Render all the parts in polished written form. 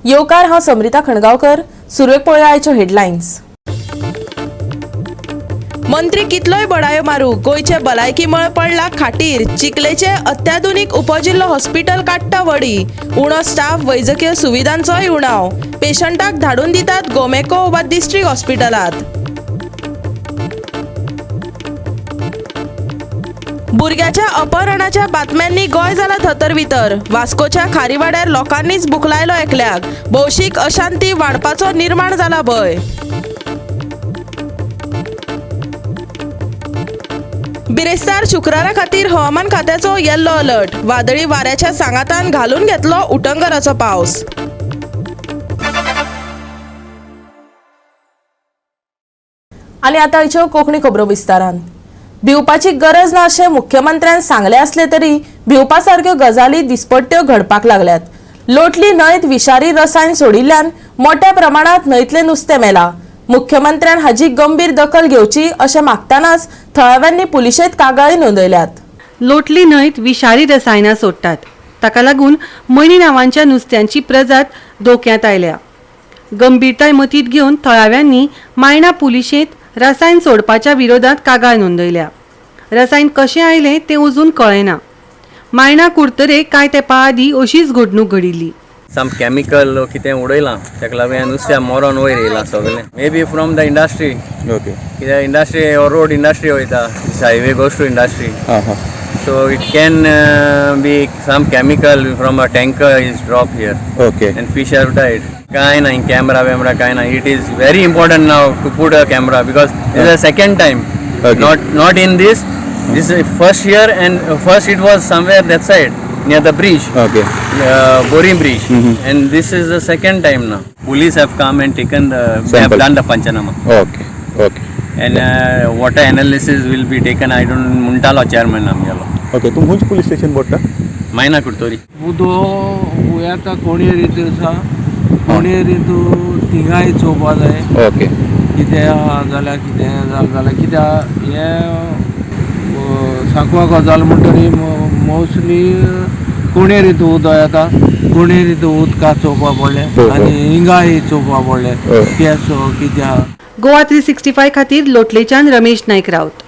येवकार. हांव समरिता खणगांवकर. सुरवेक पळोवया आयच्यो हेडलायन्स. मंत्री कितलोय बडायो मारू, गोंयचे भलायकी मळ पडला खाटीर. चिखलेचे अत्याधुनीक उपजिल्लो हॉस्पिटल काडटा वडी. उणो स्टाफ, वैजकीय सुविधांचोय उणाव. पेशंटाक धाडून दितात गोमेको वा डिस्ट्रिक्ट हॉस्पिटलात. भुरग्याच्या अपहरणाच्या बातम्यांनी गोंय जाला थतरवितर. वास्कोच्या खारीवाड्यार लोकांनीच बुकलायलो एकल्याक. भौशीक अशांती वाडपाचो निर्माण जाला भंय. बिरेस्तार शुक्रारा खातीर हवामान खात्याचो येल्लो अलर्ट. वादळी वाऱ्याच्या सांगातान घालून घेतलो उटंगराचो पावस. आनी आतां आयच्यो कोंकणी खबरो विस्तारान. भिवपाची गरज ना अशें मुख्यमंत्र्यान सांगलें आसलें तरी भिवपा सारक्यो गजाली दिसपट्ट्यो घडपाक लागल्यात. लोटली न्हंयत विशारी रसायन सोडिल्ल्यान मोठ्या प्रमाणात न्हंयतलें नुस्तें मेलां. मुख्यमंत्र्यान हाजी गंभीर दखल घेवची अशें मागतानाच थळाव्यांनी पुलिशेंत कागाळी नोंदयल्यात. लोटली न्हंयत विशारी रसायनां सोडटात, ताका लागून मणी नांवांच्या नुस्त्यांची प्रजात धोक्यांत आयल्या. गंभीरताय मतींत घेवन थळाव्यांनी मायणा पुलिशेंत रसायन सोडपाच्या विरोधात कागाळ नोंदयल्या. रसायन कशें आयलें तें अजून कळ्ळें. मायणा कुडतरे कांय तेंपा आदीं अशीच घडणूक घडिल्ली. सम केमिकल कितें उडयलां, ताका लागून हें नुस्त्या मरोन वयर येयलां सगळें. May be from the industry. कित्याक इंडस्ट्री रोड इंडस्ट्री वयता, highway goes to industry. हां हां So it can be some chemical from a tanker is drop here and fish have died. कांय ना, कॅमरा वॅमरा कांय ना. It is very important now to put a camera because is a second time. Not in this first year, and first it was somewhere that side near the bridge, Borim Bridge, and this is the second time now. Police have come and taken the, they have Sample. Done the panchanama. Okay okay And water analysis will be taken. I don't मुंटालो chairman आमगेलो. Okay, तूं खंयच police station पडटा? मायना कुडतरी. उदो आतां कोणयेर आसा, कोणयेर तूं थिंगाय चोवपा जाय. कितें आहा जाल्यार, कितें जालें जाल्यार, कित्याक हें सांकवा गजाल म्हणटरी मोस्टली कोणेर तूं उदक येता, कोणेर तूं उदकां चोवपा पडलें. हो, हो. आनी हिंगाय चोवपा पडलें. केसो कितें आहा. गोवा 365 खातीर लोटलेच्यान रमेश नायक राऊत.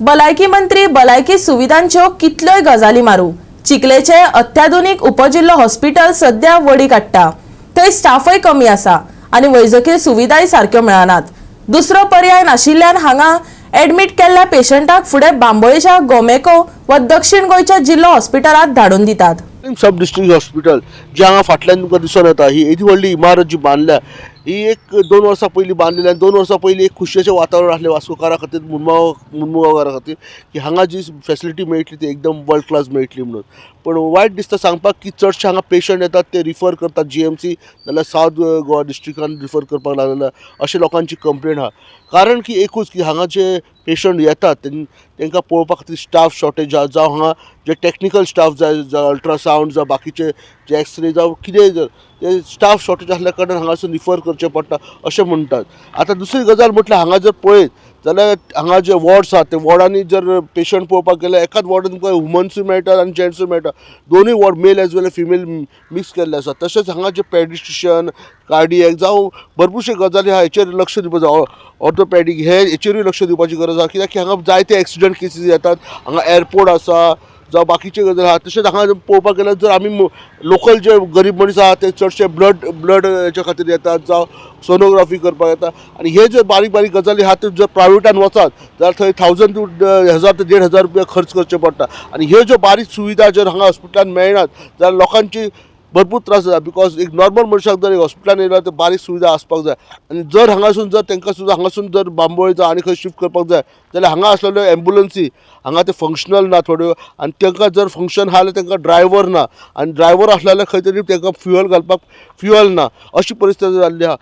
भलायकी मंत्री भलायकी सुविधांच्यो कितल्योय गजाली मारू, चिखलेचे अत्याधुनीक उपजिल्लो हॉस्पिटल सध्या वडी काडटा. थंय स्टाफय कमी आसा आनी वैजकीय सुविधाय सारक्यो मेळनात. दुसरो पर्याय नाशिल्ल्यान हांगा एडमीट केल्ल्या पेशंटाक फुडें बांबोळेच्या गोमेको वा दक्षिण गोंयच्या जिल्लो हॉस्पिटलात धाडून दितात. सब डिस्ट्रिक्ट हॉस्पिटल जे हांगा फाटल्यान तुमकां दिसून येता, ही येदी व्हडली इमारत जी बांदल्या, ही एक 2 वर्सां पयलीं बांदलेली आनी 2 वर्सां पयलीं एक खुशयेचें वातावरण आसलें वास्कोकारा खातीर, मुरमुगांवकारा खातीर की हांगा जी फेसिलिटी मेळटली ती एकदम वर्ल्ड क्लास मेळटली म्हणून. पण वायट दिसता सांगपाक की चडशे हांगा पेशंट येतात ते रिफर करतात जीएमसी नाल्यार सावथ गोवा डिस्ट्रिक्टान रिफर करपाक लागलेले अशें लोकांची कंप्लेन आहा. कारण की एकूच की हांगा जे पेशंट येतात तांकां पळोवपा खातीर स्टाफ शॉर्टेज आहा, जावं हांगा जे टॅक्निकल स्टाफ जाय, जावं अल्ट्रासावंड, जावं बाकीचे जे एक्सरे, जावं कितेंय, जर ते स्टाफ शॉर्टेज आसल्या कारणान हांगासून रिफर करचें पडटा अशें म्हणटात. आतां दुसरी गजाल म्हटल्यार हांगा जर पळयत जाल्यार हांगा जे वॉर्ड्स आहात ते वॉर्डांनी जर पेशंट पळोवपाक गेल्यार एकाच वॉर्डान तुमकां वुमन्सूय मेळटात आनी जेंट्सूय मेळटा. दोनूय ward male as well female mix केल्ले आसा. तशेंच हांगा जे पेडिस्ट्रिशन, कार्डियक जावं भरपूरश्यो गजाली आहा, हेचेर लक्ष दिवपाक जाय. ऑर्थोपॅडीक हे हेचेरूय लक्ष दिवपाची गरज आहा, कित्याक की हांगा जायते एक्सिडंट केसीस येतात. हांगा एअरपोर्ट आसा जावं बाकीचे गजाली आहा. तशेंच हांगा पळोवपाक गेल्यार जर आमी लोकल जे गरीब मनीस आहा ते चडशे ब्लड हेच्या खातीर येतात, जावं सोनोग्राफी करपाक येता. आनी हे जे बारीक बारीक गजाली आहा त्यो जर प्रायवेटान वचात जाल्यार थंय थावजंड टू 1000 ते 1500 रुपया खर्च करचे पडटा. आनी ह्यो ज्यो बारीक सुविधा जर हांगा हॉस्पिटलान मेळनात जाल्यार लोकांची भरपूर त्रास जाता, because एक नॉर्मल मनशाक जर एक हॉस्पिटलान येयल्यार ते बारीक सुविधा आसपाक जाय. आनी जर हांगासून जर तांकां सुद्दां हांगासून जर बांबोळे जावं आनी खंय शिफ्ट करपाक जाय जाल्यार हांगा आसलेल्यो एम्बुलन्सी हांगा ते फंक्शनल ना थोड्यो, आनी तांकां जर फंक्शन आहा जाल्यार तांकां ड्रायव्हर ना, आनी ड्रायव्हर आसलो जाल्यार खंय तरी तांकां फ्युअल घालपाक फ्युअल ना, अशी परिस्थिती जाल्ली आहा.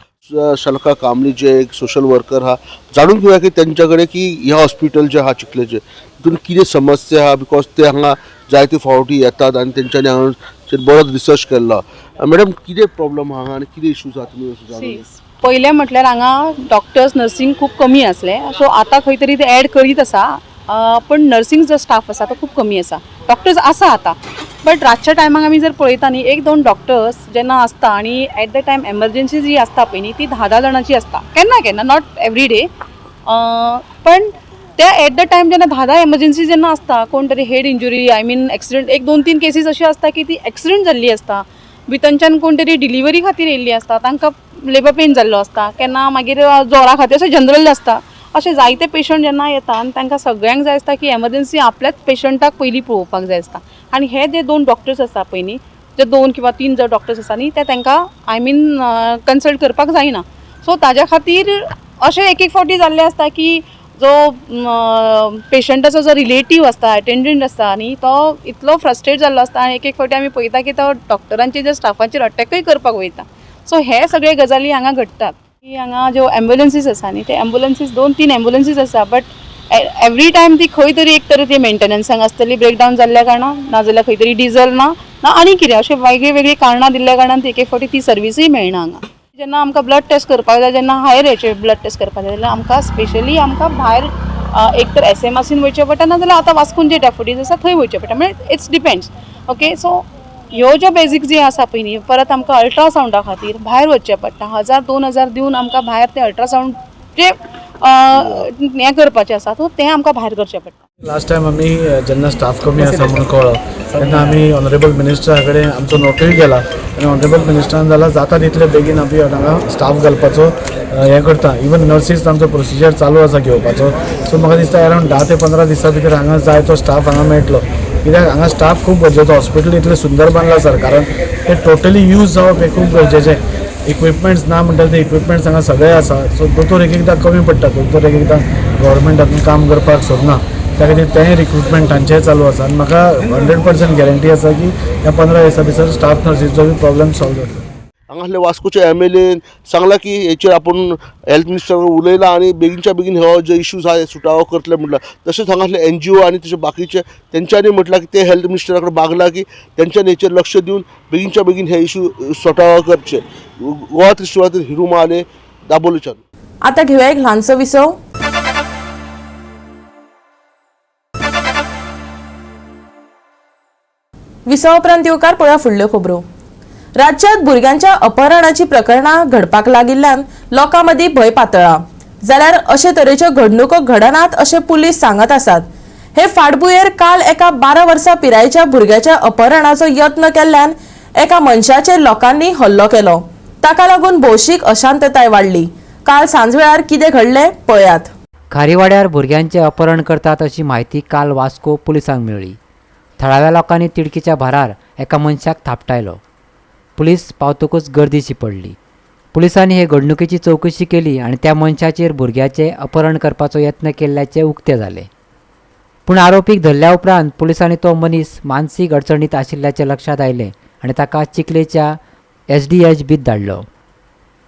शलका कामली जे एक सोशल वर्कर आहा, जाणून घेवया की तेंच्या कडेन की ह्या हॉस्पिटल जे आहा चिखलेचें हितून कितें समस्या आहा, because ते हांगा जायते फावटी येतात आनी तेंच्यांनी हांगा बरोच रिसर्च केल्लो आहा. मॅडम, कितें प्रॉब्लम आहा आनी कितें इश्यूज आहा तुमी जाणून सी, पयलें म्हटल्यार हांगा डॉक्टर्स, नर्सींग खूब कमी आसले. सो आतां खंय तरी ते एड करीत आसा. पण नर्सिंग जो स्टाफ आसा तो खूब कमी आसा. डॉक्टर्स आसा आतां, बट रातच्या टायमाक आमी जर पळयता न्ही, एक दोन डॉक्टर्स जेन्ना आसता आनी एट the time emergency जी आसता पळय न्ही, ती 10-10 जाणांची आसता केन्ना केन्ना, not every day, पण त्या एट the time जेन्ना 10-10 एमर्जन्सी जेन्ना आसता, कोण तरी head injury, I mean accident, 1-2-3 cases अश्यो आसता की ती एक्सिडंट जाल्ली आसता, भितनच्यान कोण तरी डिलिव्हरी खातीर येयल्ली आसता, तांकां लेबर पेन जाल्लो आसता, केन्ना मागीर जोरा खातीर अशें जनरल आसता. अशे जायते पेशंट जेन्ना येता आनी तांकां सगळ्यांक जाय आसता की एमर्जन्सी आपल्याच पेशंटाक पयलीं पळोवपाक जाय आसता. आनी हे जे 2 डॉक्टर्स आसता पळय न्ही, जे 2 किंवा 3 जे डॉक्टर्स आसा न्ही, ते तांकां I mean consult करपाक जायना. सो ताज्या खातीर अशें एक एक फावटी जाल्लें आसता की जो पेशंटाचो जो रिलेटीव आसता, अटेंडंट आसता न्ही, तो इतलो फ्रस्ट्रेट जाल्लो आसता आनी एक एक फावटी आमी पळयता की तो डॉक्टरांचेर जे स्टाफांचेर अटॅकय करपाक वयता. सो हे सगळे गजाली हांगा घडटात. की हांगा ज्यो एम्बुलन्सीस आसा न्ही, ते एम्बुलन्सीस 2-3 एम्बुलन्सीस आसा, बट एवरी टायम ती खंय तरी एक तरी ती मेंटेनन्सांक आसतली, ब्रेकडावन जाल्ल्या कारणान, नाजाल्यार खंय तरी डिजल ना ना आनी कितें, अशें वेगळी वेगळी कारणां दिल्ल्या कारणान ती एक एक फावटी ती सर्विसूय मेळना हांगा. जेन्ना आमकां ब्लड टेस्ट करपाक जाय, जेन्ना हायर हेचे ब्लड टेस्ट करपाक जाय, जाल्यार आमकां स्पेशली आमकां भायर एक तर SMRCन वयचें पडटा, नाजाल्यार आतां वास्कोन जे डॅफोडीज आसा थंय वयचें पडटा, म्हणजे it's depends. Okay, सो ह्यो ज्यो बेजीक जी आसा पळय न्ही, परत आमकां अल्ट्रासावंडा खातीर भायर वचचें पडटा, 1000-2000 दिवन आमकां भायर ते अल्ट्रासावंड जे हें करपाचें आसा, सो तें आमकां भायर करचें पडटा. लास्ट टायम आमी जेन्ना स्टाफ कमी आसा म्हणून कळ्ळो तेन्ना आमी ऑनरेबल मिनिस्टरा कडेन आमचो नोटूय गेला आनी ऑनरेबल मिनिस्टरान जाल्यार जाता तितले बेगीन आमी हांगा स्टाफ घालपाचो हें करता. इवन नर्सीस आमचो प्रोसिजर चालू आसा घेवपाचो. सो म्हाका दिसता अरावंड 10 ते 15 दिसां भितर हांगा जाय तो स्टाफ हांगा मेळटलो, कित्याक हांगा स्टाफ खूब गरजेचो. हॉस्पिटल इतलें सुंदर बांदलां सरकारान, तें टोटली यूज जावप हें खूब गरजेचें. इक्विपमेंट्स ना म्हणटा ते इक्विपमेंट्स हांगा सगळे आसा. सो दोतोर एक एकदां कमी पडटा, दोतोर एक एकदां गव्हर्मेंट हातून काम करपाक सोदना, त्या खातीर तेंय रिक्रुटमेंट तांचेंय चालू आसा. आनी म्हाका 100% गॅरंटी आसा की ह्या 15 दिसां भितर स्टाफ नर्सीचो बी प्रॉब्लेम सॉल्व जातलो. हांगासले वास्कोचे MLA सांगला की हेचेर आपूण हेल्थ मिनिस्टर उलयला आनी बेगीनच्या बेगीन हो जो इश्यूज आहा सुटावो करतले म्हटलां. तशेंच हांगासले NGO आनी तशें बाकीचे तेंच्यांनी म्हटलां की ते हेल्थ मिनिस्टरा कडेन मागला की तेंच्यांनी हेचेर लक्ष दिवन बेगीनच्या बेगीन हे इश्यू सुटावो करचे. गोवा त्रिशूळातील हिरू महाले, दाबोलीच्यान. आतां घेवया एक ल्हानसो विसव. विसवा उपरांत येवकार पळया फुडल्यो खबरो. राज्यात भुरग्यांच्या अपहरणाची प्रकरणां घडपाक लागिल्ल्यान लोकां मदीं भंय पातळ्ळा. जाल्यार अशे तरेच्यो घडणुको घडनात अशें पुलीस सांगत आसात. हे फाटभुंयेर काल एका 12 वर्सां पिरायेच्या भुरग्याच्या अपहरणाचो यत्न केल्ल्यान एका मनशाचेर लोकांनी हल्लो केलो. ताका लागून भौशीक अशांतताय वाडली. काल सांजवेळार कितें घडलें पळयात. खारीवाड्यार भुरग्यांचें अपहरण करतात अशी म्हायती काल वास्को पुलिसांक मेळ्ळी. थळाव्या लोकांनी तिडकीच्या भारार एका मनशाक थापटायलो. पुलीस पावतकूच गर्दी शिंपडली. पुलिसांनी हे घडणुकेची चवकशी केली आनी त्या मनशाचेर भुरग्याचें अपहरण करपाचो यत्न केल्ल्याचें उक्तें जालें. पूण आरोपीक धरल्या उपरांत पुलिसांनी तो मनीस मानसीक अडचणीत आशिल्ल्याचें लक्षांत आयलें आनी ताका चिखलेच्या SDHBत धाडलो.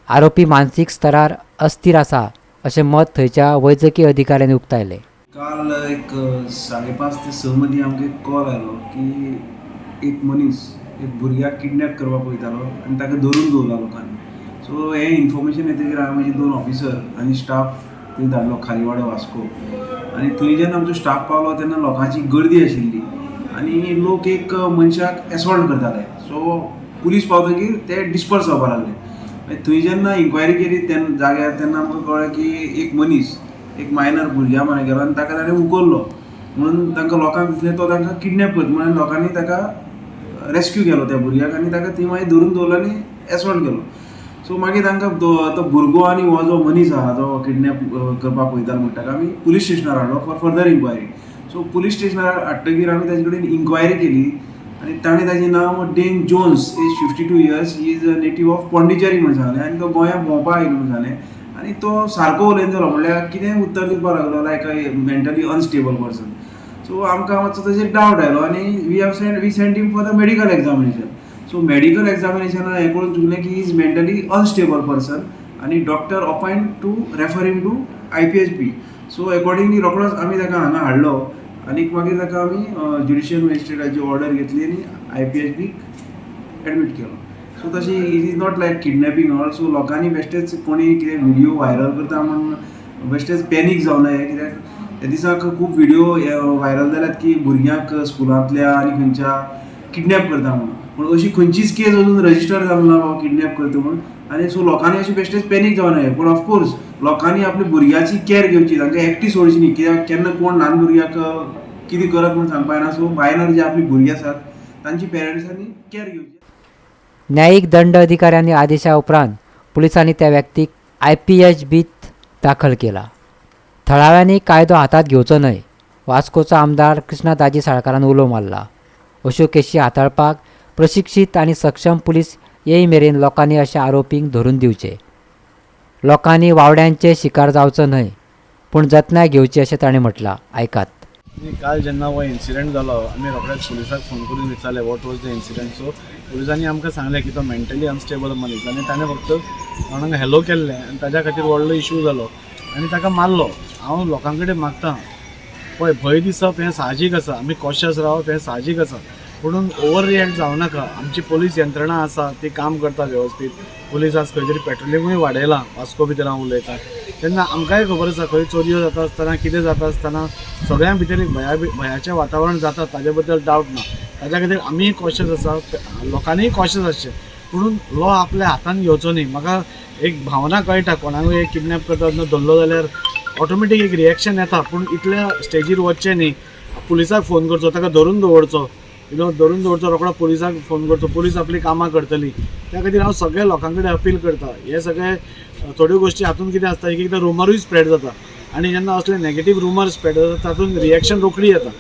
आरोपी मानसीक स्तरार अस्थिर आसा अशें मत थंयच्या वैजकी अधिकाऱ्यांनी उक्तायलें. काल एक 5:30 ते 6 मदीं आमकां एक कॉल आयलो की एक मनीस एक भुरग्याक किडनॅप करपाक पळयतालो आनी ताका धरून दवरला लोकांनी. सो हें इन्फॉर्मेशन येतकीर हांवें म्हजे 2 ऑफिसर आनी स्टाफ थंय धाडलो खारीवाडो वास्को. आनी थंय जेन्ना आमचो स्टाफ पावलो तेन्ना लोकांची गर्दी आशिल्ली आनी लोक एक मनशाक एसॉल्ट करताले. सो पुलीस पावतकीर ते डिस्पर्स जावपाक लागले. मागीर थंय जेन्ना इन्क्वायरी केली तेन्ना जाग्यार तेन्ना आमकां कळ्ळें की एक मनीस एक मायनर भुरग्या म्हऱ्यान गेलो आनी ताका ताणें उखल्लो म्हणून तांकां लोकांक दिसलें तो तांकां किडनॅप करता म्हणून लोकांनी ताका रेस्क्यू केलो त्या भुरग्याक आनी ताका थंय मागीर धरून दवरलो आनी एसॉल्ट केलो. सो मागीर तांकां तो भुरगो आनी हो जो मनीस आहा जो किडनॅप करपाक पळयतालो म्हणटा ताका आमी पुलीस स्टेशनार हाडलो for further inquiry. So police स्टेशनार हाडटकीर आमी ताजे कडेन इन्क्वायरी केली आनी ताणें ताजें नांव Dane Jones, age 52 years, he is a native of Pondicherry म्हूण सांगलें आनी तो गोंयांत भोंवपाक आयलो म्हूण सांगलें. आनी तो सारको उलयना जालो, म्हणल्यार कितें उत्तर दिवपाक लागलो like a mentally unstable person. So आमकां मातसो ताजेर डावट आयलो आनी we sent him for the medical examination. So medical एग्जामिनेशनान हें करून चुकलें की is mentally unstable person आनी doctor appoint to refer him to IPHB. So accordingly रोकडोच आमी ताका हांगा हाडलो आनी मागीर ताका आमी ज्युडिशियल मजिस्ट्रेटाची ऑर्डर घेतली आनी IPHBक एडमीट केलो. सो तशें it is not like kidnapping all. So लोकांनी बेश्टेच कोणी कितें व्हिडियो व्हायरल करता म्हूण बेश्टेच पॅनीक जावं नये, कित्याक ह्या दिसाक खूब व्हिडियो व्हायरल जाल्यात की भुरग्यांक स्कुलांतल्या आनी खंयच्या किडनॅप करता म्हणून, पूण अशी खंयचीच केस अजून रजिस्टर जावंक ना बाबा किडनॅप करता म्हणून. आनी सो लोकांनी अशें बेश्टेच पॅनीक जावं नये, पूण ऑफकोर्स लोकांनी आपल्या भुरग्याची कॅर घेवची, तांकां एकटी सोडची न्ही, कित्याक केन्ना कोण ल्हान भुरग्याक कितें करत म्हूण सांगपा येना. सो मायनर जे आपली भुरगीं आसात तांची पेरंट्सांनी कॅर घेवची. न्यायीक दंड अधिकाऱ्यांनी आदेशा उपरांत पुलिसांनी त्या व्यक्तीक IPHBत दाखल केला. थळाव्यांनी कायदो हातांत घेवचो न्हय, वास्कोचो आमदार कृष्णा दाजी साळकारान उलो मारला. अश्यो केशी हाताळपाक प्रशिक्षीत आनी सक्षम पुलीस येय मेरेन लोकांनी अशा आरोपींक धरून दिवचे. लोकांनी वावड्यांचे शिकार जावचो न्हय, पूण जतनाय घेवची अशें ताणें म्हटलां. आयकात. काल जेन्ना हो इन्सिडंट जालो आमी रोखडेच पुलिसाक फोन करून विचारलें what was the incident. So पुलिसांनी आमकां सांगलें की तो मेंटली अनस्टेबल मनीस आनी ताणें फक्त कोणाक हॅलो केल्लें आनी ताज्या खातीर व्हडलो इशू जालो आनी ताका मारलो. हांव लोकां कडेन मागता, पळय भंय दिसप हें साहजीक आसा, आमी कॉशियस रावप हें साहजीक आसा, पूण ओवर रिएक्ट जावं नाका. आमची पोलीस यंत्रणा आसा ती काम करता वेवस्थीत. पुलीस आज खंय तरी पेट्रोलिंगूय वाडयलां वास्को भितर हांव उलयतां तेन्ना आमकांय खबर आसा खंय चोरयो जाता आसतना कितें जाता आसतना सगळ्यां भितर एक भयाचें वातावरण जाता, ताजे बद्दल डावट ना. ताज्या खातीर आमीय कॉशियस आसा, लोकांनीय कॉशियस आसचें, पूण लॉ आपल्या हातान घेवचो न्ही. म्हाका एक भावना कळटा, कोणाकूय एक किडनॅप करता तेन्ना धरलो जाल्यार ऑटोमॅटीक एक रिएक्शन येता, पूण इतल्या स्टेजीर वचचें न्ही. पुलिसाक फोन करचो, ताका धरून दवरचो, धरून दवरचो, रोखडो पुलिसाक फोन करचो, पुलीस आपली कामां करतली. त्या खातीर हांव सगळ्या लोकां कडेन अपील करता. हे सगळे थोड्यो गोश्टी हातून कितें आसता, एक एकदां रुमरूय स्प्रेड जाता आनी जेन्ना असले नेगेटीव रुमर स्प्रेड जाता तातूंत रिएक्शन रोखडी येता.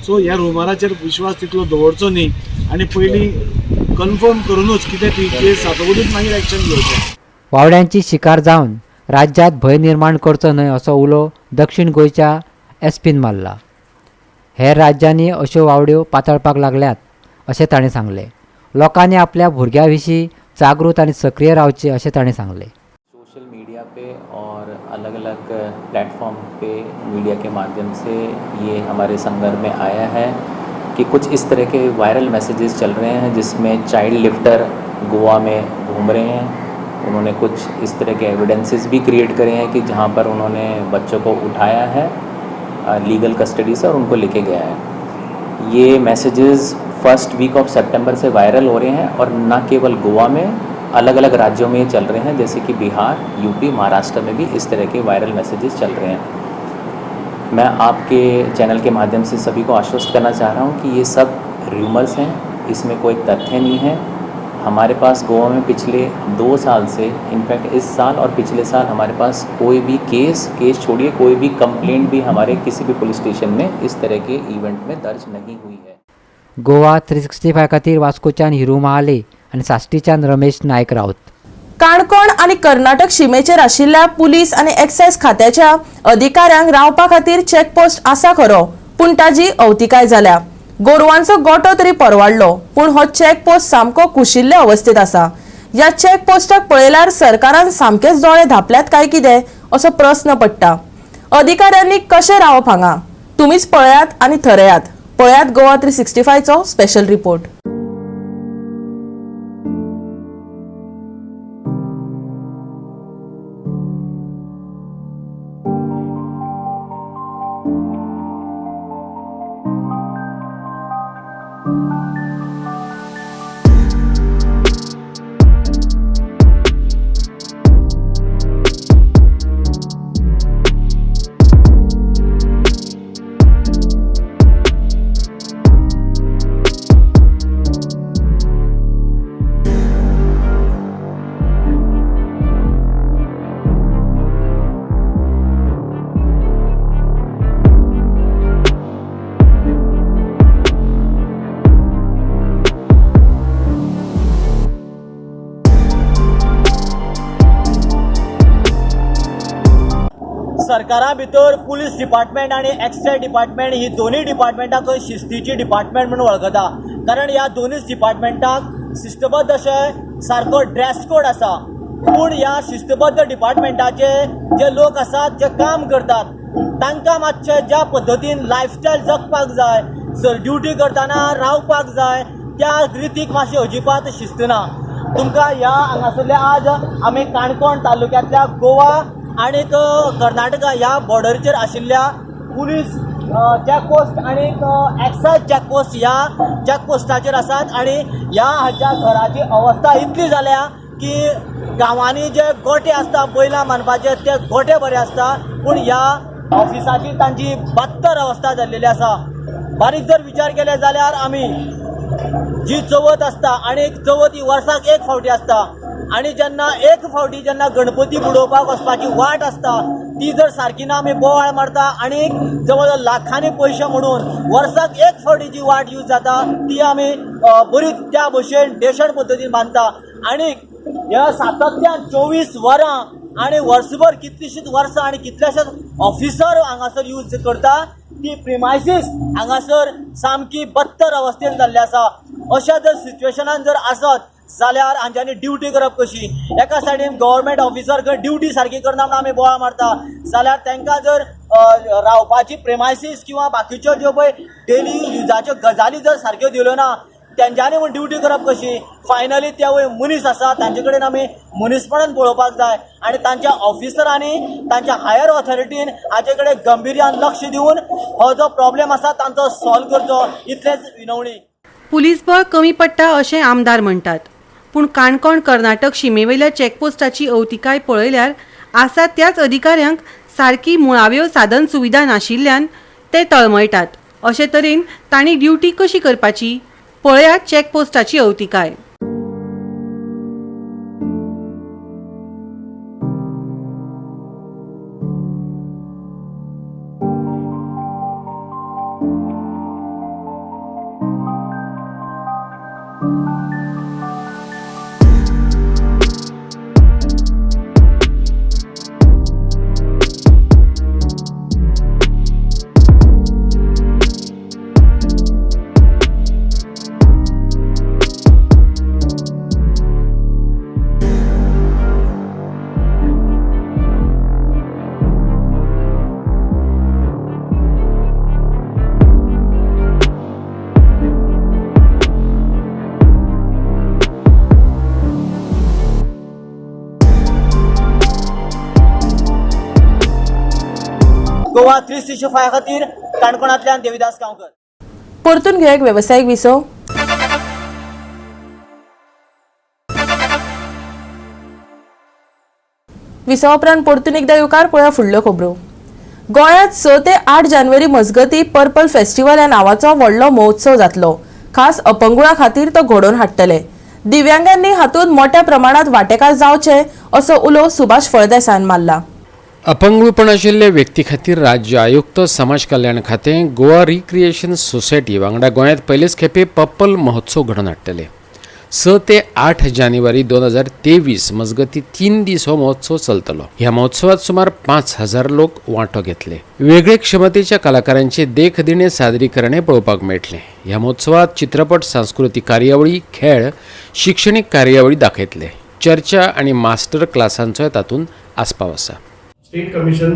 सो ह्या रुमराचेर विश्वास तितलो दवरचो न्ही आनी पयलीं कन्फर्म करुनूच कितें ती केस जातकूच मागीर एक्शन घेवचें. वावड्यांची शिकार जावन राज्यांत भंय निर्माण करचो न्हय असो उलो दक्षिण गोंयच्या एसपीन मारला. हेर राज्यांनी अश्यो वावड्यो पातळपाक लागल्यात अशें ताणें सांगलें. लोकांनी आपल्या भुरग्यां विशीं जागृत आनी सक्रीय रावचें अशें ताणें सांगलें. सोशल मीडिया पे और अलग अलग प्लेटफॉर्म पे मीडिया के माध्यम से ये हमारे संदर्भ में आया है कि कुछ इस तरह के वायरल मैसेजेस चल रहे हैं जिसमें चाइल्ड लिफ्टर गोवा में घूम रहे हैं. उन्होंने कुछ इस तरह के एविडेंसेस भी क्रिएट करे हैं कि जहां पर उन्होंने बच्चों को उठाया है लीगल कस्टडी से और उनको लेके गया है. ये मैसेजेस फर्स्ट वीक ऑफ सितंबर से वायरल हो रहे हैं और न केवल गोवा में, अलग अलग राज्यों में ये चल रहे हैं, जैसे कि बिहार, यूपी, महाराष्ट्र में भी इस तरह के वायरल मैसेजेस चल रहे हैं. मैं आपके चैनल के माध्यम से सभी को आश्वस्त करना चाह रहा हूँ कि ये सब रूमर्स हैं, इसमें कोई तथ्य नहीं है. हमारे पास गोवा में पिछले 2 साल से, इनफैक्ट इस साल और पिछले साल हमारे पास कोई भी केस छोड़िए, कोई भी कंप्लेंट भी हमारे किसी भी पुलिस स्टेशन में इस तरह के इवेंट में दर्ज नहीं हुई है. गोवा 365 खातीर वास्कोच्यान हिरू महाले आनी साश्टीच्यान रमेश नायक राऊत. काणकोण आनी कर्नाटक शिमेचेर आशिल्ल्या पुलीस आनी एक्सायज खात्याच्या अधिकाऱ्यांक रावपा खातीर चेकपोस्ट आसा खरो, पूण ताजी अवतिकाय जाल्या. गोरवांचो गोटो तरी परवाडलो, पूण हो चेकपोस्ट सामको कुशिल्ले अवस्थेत आसा. ह्या चेकपोस्टाक पळयल्यार सरकारान सामकेच दोळे धांपल्यात काय कितें असो प्रस्न पडटा. अधिकाऱ्यांनी कशें रावप हांगा, तुमीच पळयात आनी थरयात. पळयात गोवा 365चो स्पेशल रिपोर्ट. सरकारा भितर पुलीस डिपार्टमेंट आनी एक्सायज डिपार्टमेंट ही दोनूय डिपार्टमेंटाक शिस्तीची डिपार्टमेंट म्हणून वळखता, कारण ह्या दोनूय डिपार्टमेंटाक शिस्तबद्ध अशें सारको ड्रेस कोड आसा. पूण ह्या शिस्तबद्ध डिपार्टमेंटाचे जे लोक आसात, जे काम करतात, तांकां मातशें ज्या पद्दतीन लायफस्टायल जगपाक जाय, सर ड्युटी करतना रावपाक जाय, त्या रितीक मातशें अजिबात शिस्त ना. तुमकां ह्या हांगासरल्या आज आमी काणकोण तालुक्यांतल्या गोवा आनी कर्नाटका ह्या बॉर्डरीचेर आशिल्ल्या पुलीस चॅकपोस्ट आनी एक्सायज चॅकपोस्ट ह्या चॅकपोस्टाचेर आसात आनी ह्या हाच्या घराची अवस्था इतली जाल्या की गांवांनी जे गोटे आसता बैलां बांदपाचे ते गोटे बरे आसता, पूण ह्या ऑफिसाची तांची बदतर अवस्था जाल्लेली आसा. बारीक जर विचार केले जाल्यार आमी जी चवथ आसता आनी चवथ ही वर्साक एक फावटी आसता आनी जेन्ना एक फावटी जेन्ना गणपती बुडोवपाक वचपाची वाट आसता ती जर सारकी ना आमी बोवाळ मारता आनी जवळ जवळ लाखांनी पयशे म्हणून वर्साक एक फावटी जी वाट यूज जाता ती आमी बरी त्या भशेन डेशण पद्दतीन बांदता आनी ह्या सातत्यान 24 वरां आनी वर्सभर कितलीशींच वर्सां आनी कितलेशेच ऑफिसर हांगासर यूज करता ती प्रिमायसीस हांगासर सामकी बदतर अवस्थेन जाल्ली आसा. अशा जर सिच्युएशनान जर आसत जाल्यार हांच्यांनी ड्युटी करप कशी? एका सायडीन गव्हर्मेंट ऑफिसर खंय ड्युटी सारकी करना म्हणून आमी बोवाळ मारता जाल्यार तांकां जर रावपाची प्रेमायसीस किंवा बाकीच्यो ज्यो पळय डेली युजाच्यो गजाली जर सारक्यो दिल्यो ना तेंच्यांनी म्हूण ड्युटी करप कशी? फायनली ते वय मनीस आसा तांचे कडेन आमी मनीसपणान पळोवपाक जाय आनी तांच्या ऑफिसरांनी तांच्या हायर ऑथॉरिटीन हाचे कडेन गंभीर्यान लक्ष दिवन हो जो प्रॉब्लेम आसा तांचो सॉल्व करचो इतलेच विनवणी. पुलीस बळ कमी पडटा अशें आमदार म्हणटात, पूण काणकोण कर्नाटक शिमेवयल्या चॅकपोस्टाची अवतिकाय पळयल्यार आसा त्याच अधिकाऱ्यांक सारकी मुळाव्यो साधन सुविधा नाशिल्ल्यान ते तळमळटात. अशे तरेन तांणी ड्युटी कशी करपाची? पळयात चॅकपोस्टाची अवतिकाय. गोवा 365 खातीर काणकोणांतल्यान देविदास गांवकर. परतून घेवया एक वेवसायीक विसव. विसवा उपरांत परतून एकदा येवकार. पळया फुडल्यो खबरो. गोंयांत 6 ते 8 जानेवारी मजगती पर्पल फेस्टिवल ह्या नांवाचो व्हडलो महोत्सव जातलो. खास अपंगुळा खातीर तो घडोवन हाडटले. दिव्यांगांनी हातूंत मोठ्या प्रमाणात वांटेकार जावचे असो उलो सुभाष फळदेसायान मारला. अपंगूळपण आशिल्ल्या व्यक्ती खातीर राज्य आयुक्त समाज कल्याण खातें गोवा रिक्रिएशन सोसायटी वांगडा गोंयांत पयलेच खेपे पर्पल महोत्सव घडोवन हाडटले. 6 ते 8 जानेवारी 2023 मजगती 3 दीस हो महोत्सव चलतलो. ह्या महोत्सवात सुमार 5000 लोक वांटो घेतले. वेगळे क्षमतेच्या कलाकारांचे देखदिणे सादरीकरणे पळोवपाक मेळटलें. ह्या महोत्सवात चित्रपट, सांस्कृतीक कार्यावळी, खेळ, शिक्षणीक कार्यावळी दाखयतले. चर्चा आनी मास्टर क्लासांचोय तातूंत आस्पाव आसा. State commission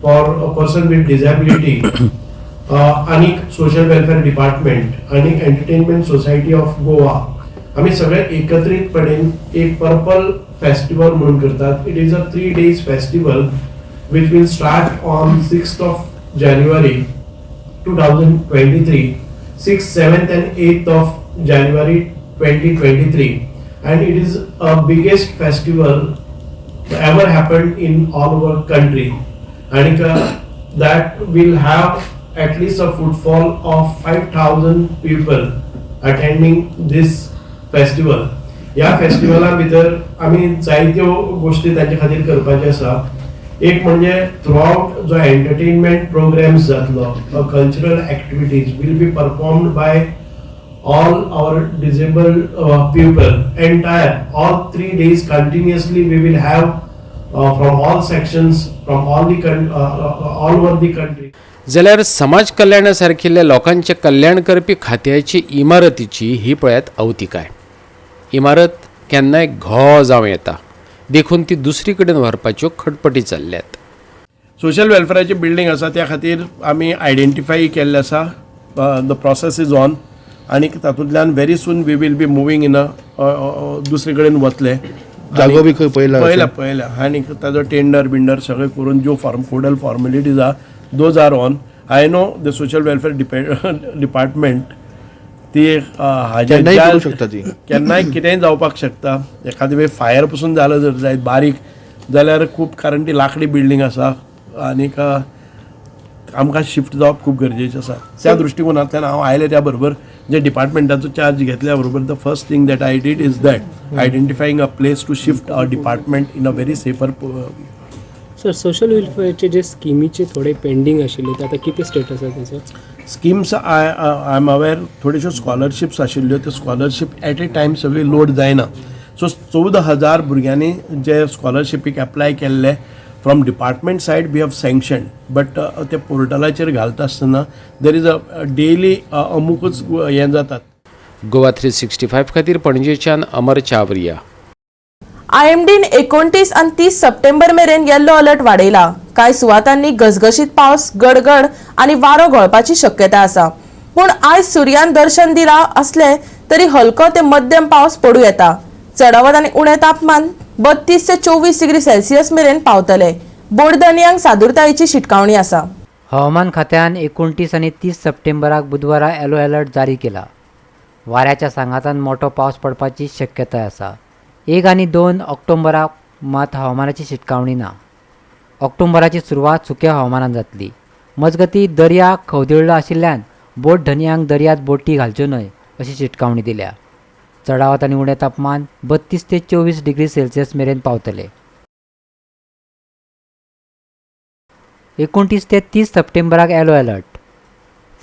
for a person with disability आनी सोशल वेलफेअर डिपार्टमेंट आनी एंटरटेनमेंट सोसायटी ऑफ गोवा आमी सगळे एकत्रितपणे एक पर्पल फेस्टिवल म्हणून करतात. It is a 3 days festival which will start on 6th of January 2023, 6th, 7th and 8th of January 2023, and it is a biggest festival ever happened in all over country, and that will have at least a footfall of 5,000 people attending this festival. ह्या फेस्टिवला भितर आमी जायत्यो गोष्टी तांचे खातीर करपाचे आसा. एक म्हणजे थ्रू आउट जो एंटरटेनमेंट प्रोग्राम्स जातलो, cultural activities will be performed by all our disabled people. Entire all 3 days continuously we will have from all sections, from all the all over the country. जाल्यार समाज कल्याणा सारकिल्ल्या लोकांचें कल्याण करपी खात्याची इमारतीची ही पळयात अवतिकाय. इमारत केन्नाय घो जावं येता, देखून ती दुसरी कडेन व्हरपाच्यो खटपटी चल्ल्यात. सोशल वेलफेराची बिल्डींग आसा त्या खातीर आमी आयडेंटिफाय केल्लें आसा. The process is on आनी तातूंतल्यान very soon we will be moving in a दुसरे कडेन वतले. जागो बी खंय पळयला? पळयला पळयला आनी ताजो टेंडर बिंडर सगळें करून ज्यो फॉर्म कोडल फॉर्मेलिटीज आहा, those are on. I know the social welfare department ती हाजे केन्नाय करूं शकता ती. केन्नाय कितेंय जावपाक शकता. एखादे वेळ फायर पसून जालो जर जायत बारीक जाल्यार खूब, कारण ती लाकडी बिल्डींग आसा आनीक आमकां शिफ्ट जावप खूब गरजेचें आसा. त्या दृश्टिकोनांतल्यान हांव आयलें त्या बरोबर जे डिपार्टमेंटाचो चार्ज घेतल्या बरोबर the first thing that I did is that identifying a place to shift a department in a very safer. Sir, social वेलफेअरचे जे स्किमीचे थोडे पेंडींग आशिल्ले, ते आतां कितें स्टेटस आसा तेचो? Schemes, I am aware, थोड्योश्यो स्कॉलरशिप्स आशिल्ल्यो, त्यो स्कॉलरशीप एट ए टायम सगळी लोड जायना. सो 14,000 भुरग्यांनी जे स्कॉलरशिपीक एप्लाय केल्ले, from department side we have sanction, but ते पोर्टलाचेर घालता आसतना there is a daily अमुकच हें जातात. गोवा 365 खातीर पणजेच्यान अमर चावरिया. आयएमडीन 29 आनी 30 सप्टेंबर मेरेन येल्लो अलर्ट वाडयला. कांय सुवातांनी घसघशीत पावस, गडगड आनी वारो घोळपाची शक्यता आसा. पूण आयज सुर्यान दर्शन दिला असले तरी हलको ते मध्यम पावस पडूं येता. चडावत आनी उणें तापमान 32 ते 24 डिग्री सेल्सियस मेरेन पावतले. बोडदनयांक सादुरतायेची शिटकावणी आसा. हवामान खात्यान 29 आनी 30 सप्टेंबराक बुधवारा येलो अलर्ट जारी केला. वाऱ्याच्या सांगातान मोठो पावस पडपाची शक्यताय आसा. 1 आनी 2 ऑक्टोबराक मात हवामानाची शिटकावणी ना. ऑक्टोबराची सुरवात सुक्या हवामानान जातली. मजगती, दर्या खवदळ्ळो आशिल्ल्यान बोट धनयांक दर्यांत बोटी घालच्यो न्हय अशी शिटकावणी दिल्या. चडावत आनी उणें तापमान 32 ते 24 डिग्री सेल्सियस मेरेन पावतले. 29 ते 30 सप्टेंबराक येलो अलर्ट.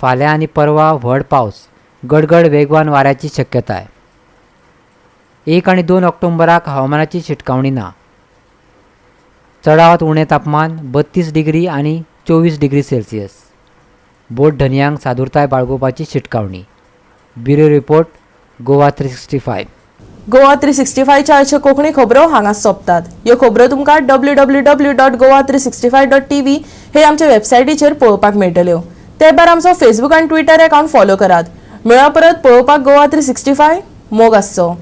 फाल्यां आनी परवा व्हड पावस, गडगड, वेगवान वाऱ्याची शक्यताय. 1 आनी 2 ऑक्टोबराक हवामानाची शिटकावणी ना. चडावत उणें तापमान 32 डिग्री आनी 24 डिग्री सेल्सियस. बोट धनयांक सादुरताय बाळगुपाची शिटकावणी. Bureau report, Goa 365. Goa 365च्या आयच्यो कोंकणी खबरो हांगा सोंपतात. ह्यो खबरो तुमकां www.goa365.tv हे आमच्या वेबसायटीचेर पळोवपाक मेळटल्यो. ते भायर आमचो फेसबूक आनी ट्विटर अकाउंट फॉलो करात. मेळ्ळा परत पळोवपाक गोवा 365. मोग आसचो.